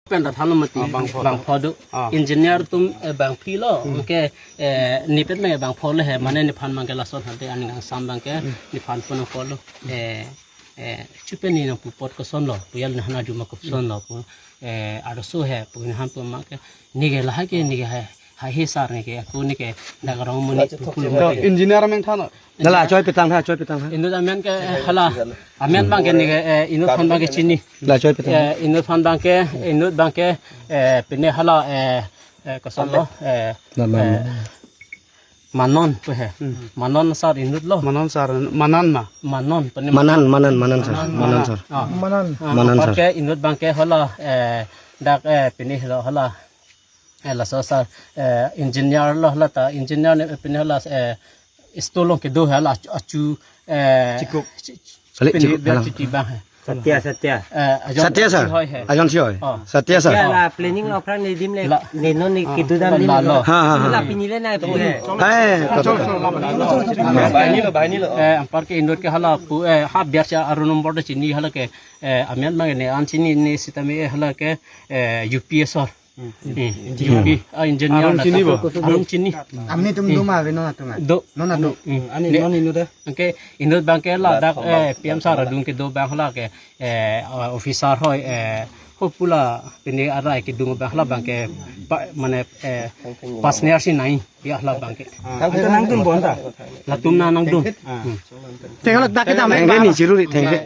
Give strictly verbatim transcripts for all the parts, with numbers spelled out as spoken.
Pen ta thanlo mati. Ah, bangpho. Bangpho do. Ah. Engineer atum, eh, bangphli lo. Hmm. Anke, eh, nepet me bangpho lo he. Mane nephan abangke lason hade aning kangsam abangke, hmm, nephan pon polo. Hmm. Eh, eh, chupen ne nangpu apot koson lo. Pu ilitum aphan arju ma koson lo. Pu, eh, arloso he. Pu nephan pu abangke. Neke lahai ke, neke hai. Hai he sir neke. Ako neke dak rong monit pupul. To, engineer ameng thanlo. Lala, choi petang tha, choi petang tha. Inut amen ke, eh, hala. Amen abangke neke, eh, inut aphan abangke chini. La choi petang. Eh, inut aphan abangke, inut abangke, eh, pine hala, eh, eh, koson lo, eh, la, la, eh, la. Manon pu he. Hmm. Manon sir inut lo. Manon sir, Manan ma? Manon, pine Manan, Manan, Manan sir. Manan, Manan Manan. Sir. Ah. Manan. Ah, Manan apar sir. Ke inut abangke hala, eh, dak, eh, pine lo hala. Eh, laso sir, eh, engineer lo hala ta, engineer ne pine hala, eh, store along kedo hala achu, achu, eh, chikuk. Chi-, chi-, kali pine chikuk biar hala. Chiti abang he. Satya, Satya. Eh, ajon Satya si sir. Hoi he. Ajon si hoi. Oh. Satya sir. Satya la planning lo aphrang ne dim le. La. Ne non ne kedodam dim la lo. Ha, ha, ha. La pini le na pu he. Hai, to, to, to. Bahini lo, bahini lo. Eh, anpar ke inut ke hala pu, eh, ha biar si aru nombor de chini hala ke, eh, amen abang ne an chini ne sitame, eh, hala ke, eh, U P S sir. Hmm. Hmm. U P, ah, engineer arum la chini ta. Bo? Arum chini. Amni atum do ma ave non atum a? Do. Non atum. Hmm. Ani ne, non inut de. Anke inut abangke ladak, eh, P M sir adung kedo abang hala ke, eh, officer hoi, eh, ho pu la pine arai kedung abang hala abangke pa, mane, eh, partner si nai ya hala abangke. Ah, anta nangdun bo anta? Latum na nangdun. Ah. Hmm. Tengok dak kita main. Thengke ni chiru ri, thengke.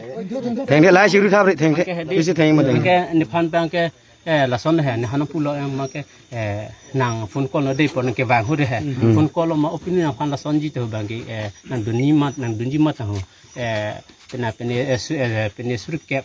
Thengke la chiru thap ri, thengke. Anke hedi. Isi thengke ma thengke. Anke nephan abangke, eh, lason he, nephan pulo yang make, eh, nang phone call lo de pon kevang ho de he. Hmm. Phone call lo ma opini nangphan lasonji to abangke, eh, nangdunji mat, nangdunji mat ho. Eh, pine, pine, eh, su-, eh, pine surkep.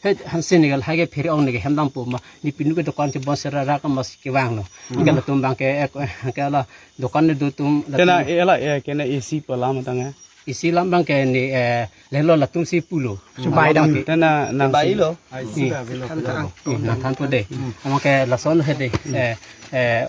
He, hansi neke lahai ke phere ong neke hem dampo ma, ne pinu ke dokan chebon sera ra ka mas kevang lo. Hmm. Ke latum abangke, eh, ke la dokan ne do atum, latum. Kena, eh, la, eh, kena A C pu alam tang, eh. A C alam abangke ne, eh, lelo latum si pulo. Subai dam. Abangke. Tena nang subai si lo. Hmm. Hmm, nangthanpo de. Hmm. Abangke lason he de. Hmm. Eh, eh,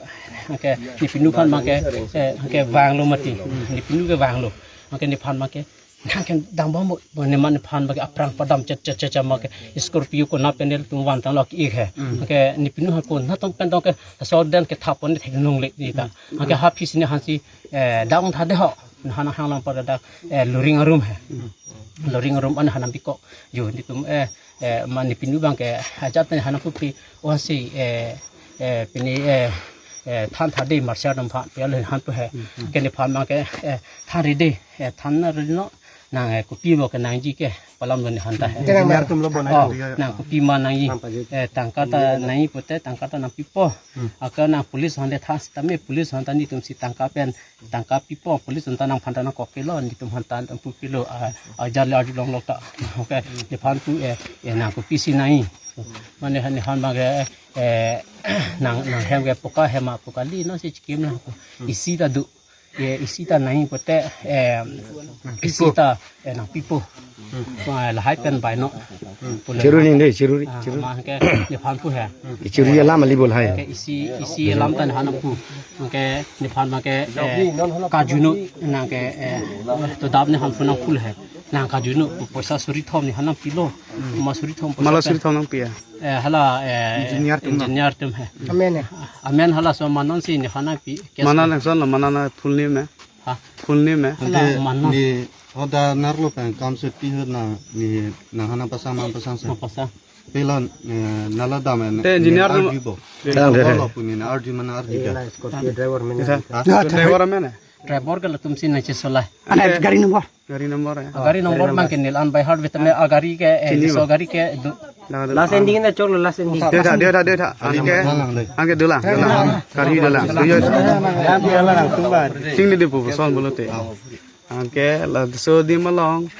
ke ne pinu aphan abangke, eh, kevang lo mati. Hmm. Ne pinu kevang lo. Abangke nephan abangke. Nang kedam bom bo, bo ne nephan abangke aphrang padam chet chet chet chet abangke Scorpio konat pen nelitum vantang lo ke-ik he. Hmm. Abangke ne pinu aphan konat tong pen tong ke so den kethap pon ne theklong le ne ta. Hmm. Abangke ha phisi ne hansi, eh, dang tha de ho. Nephan hang lang pada dak, eh, luring arum he. Hmm. Luring arum an nephan bikok. Jo netum, eh, eh, ma ne pinu abangke ajat ne nephan pupi, oh si, eh, eh, pine, eh, eh, than tha de marchar damphak, ya le nephan pu he. Hmm, hmm. Ke nephan abangke, eh, than ri de, eh, than na ri non, nang, eh, kopi mo kenangji ke, pu alam lo nephan ta he. Engineer atum lo bonai. Oh, nang kopi ma nangji, nang paji. Eh, tangka ta nangji pute, tangka ta nangpipo. Hmm. Anke nang police aphan le than sitame, police aphan ta netum si tangka pen, tangka pipo, police aphan ta nangphan ta nangkok ke lo, netum aphan ta nangpu ke lo, ah, ajat le arjulong lo ta. Oke, nephan pu, eh, eh, nang kopisi nangji. Mane nephan, nephan abangke, eh, nang, nang hem ke poka hem ma poka li non si chikim nang. Hmm. A C ta do. Eh, A C ta nangji pute, eh, nang A C pipo. Ta, eh, nangpipo. Hmm. Wah, lahai pen bai non. Hmm. Pule chiru nang. Ning de, chiru ri, ah, chiru. Abangke nephan pu he. Chiru alam ali bol hai. Ke A C, A C alam ta nephan pu. Anke nephan abangke, eh, kaju non nang ke, eh, to dap nephan pu nangpu he. Nang kaju non poisa suri thom nephan nangpilo. Hmm. Ma suri thom poisa. Ma la pen suri thom nangpi ya? Eh, hala, eh, engineer atum lo. Engineer atum he. Amen he. Amen hala so Manan si nephan nangpi. Manan nang son lo, Manan na full name he. Ha? Full name he. Hala ante Manan. Ne hoda nerlo pen kam se pi ho na ne nang nephan nangpasang nangpasang se. Nangpasang. Pela, eh, nala dam he. Te engineer ne atum arju bo. Tang de. Bolo pu ne arju mana arju ke. Ila Scorpio driver amen. Isa. Ha? Driver amen he. Driver ke latum si nangchesolai. Ana gari number. Gari number he. Ah, gari number abangke neli an by heart vet me, ah, gari ke, eh, chini so bo. Gari ke do. Last ending na cholo, last ending. De tha, de tha, de tha. Anke, anke dolang, dolang. Gari dolang. Doyo. Sing ni de pu son bolote. Anke laso adim along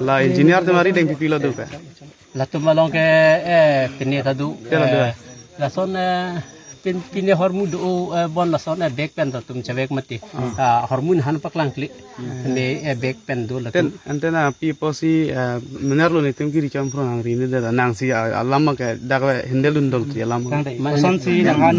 la engineer atum ari dengpi pilo do ke. Latum along ke, eh, pine ta do. Te la do. Eh, lason, eh, Pin pine hormu do, eh, bon lason, eh, bag pen do atum chevek mati. Ah, hormu han paklang klik. Ne, eh, bag pen do latum. Ten, antenna pi apotsi, eh, menerlo netum kiri cham phro nang rini da nangsi, ah, alam ke dak handle un dol ti alam. Kang dai. Mane kosonsi nanghan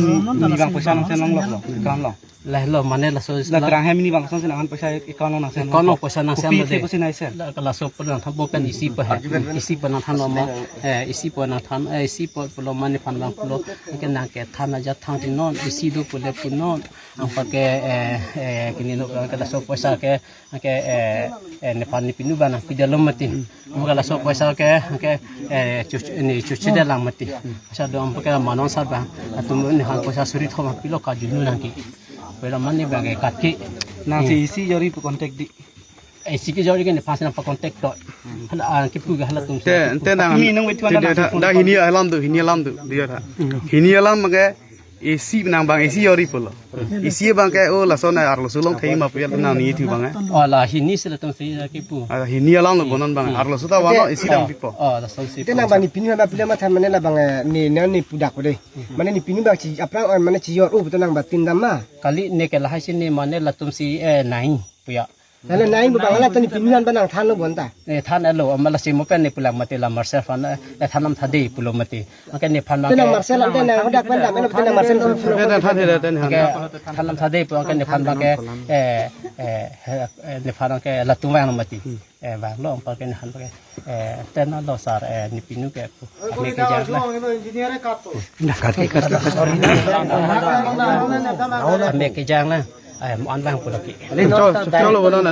ni bang poisa nangsen longlok lo. Kan lo. Lahelo mane laso la terang hem ni bang kosonsi nanghan poisa account nangsen. Account nangsen. Kopi lo de. Kopi nangsen. La, laso pen nangthan bo pen isi pen he. Isi pen nangthan lo ma. Eh, isi pen nangthan, eh, isi pen pulo ma nephan bang pulo. Anke nang kethan aja than ti non, isi do pule pu non. Anparke, eh, eh, kini lo ke laso poisa ke, ke, eh, eh, nephan nepinu bang nangpidalo mati. Anke laso poisa ke, ke, eh, chuchu, ni chuchu de lang mati. Poisa do anparke manon sar bang. Atum nephan poisa suri thom pilo kajunu nangke. Pura mane bang ke katke. Nangsi isi jori pu contact di. Eh, isi ke jori ke nephan si nangpa contact to. Hala, ah, kipu ke halatum si. Te, te nang. Ini nang wetu te, anda te, nangsi phone da call. Hini alam do, hini alam do, dia ta. Hini alam ke isi nang bang isi jori pulo. Isi bang ke, oh, lason arloso along thei ma pu ya nang ni thu bang, eh. Oh, la hini si latum si, eh, kipu. Ah, hini alam lo bonon bang. Arloso ta wano isi dam pipo. Oh, lason si. Te nang bang nepinu bang pila matha mane la bang, eh, ni, ni, ni pudak ko de. Mane nepinu bang chi, aphrang, eh, mane chijor, oh, betul nang bang tin dam ma. Kali ne ke lahai si ne mane latum si, eh, nai puya. Lalu nai bu bang latum nepinu bang nangthanlo bonta. Ne thanlo, amat lasi mo pen ne pulang mati la Marcel aphan, eh, than lam thade pulo mati. Anke nephan bang te nang ke Marcel ante nang hodak pen dam, te nang Marcel lo pulo. Te nang thade, te nang. Anke than lam thade pu anke nephan bang ke, eh, eh, eh, nephan bang ke latum vang mati. Eh, vanglo anparke nephan bang ke, eh, tenna lo sar, eh, nepinu ke pu. Ame kejang na. Ame kejang na. Eh, mo-an bang pulo ke. Cholo, cholo bonon.